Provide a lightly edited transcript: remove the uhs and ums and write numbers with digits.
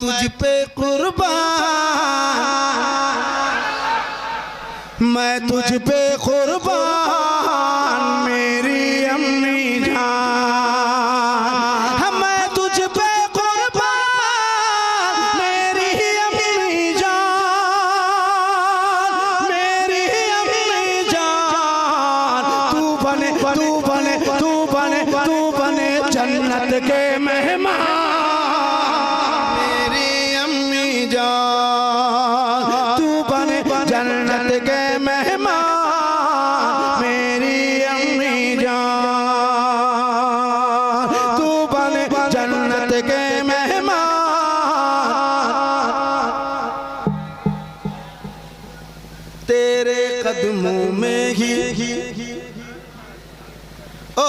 तुझ पे कुर्बान, मैं तुझ पे कुर्बान मेरी अम्मी जान, मैं तुझ पे कुर्बान मेरी अम्मी जान, मेरी अम्मी जान। तू बने तू बने तू बने तू बने जन्नत के मेहमान मेरी अम्मी जान, तू बने जन्नत के मेहमान मेरी अम्मी जान, तू बने जन्नत के मेहमान। तेरे कदमों में ही ओ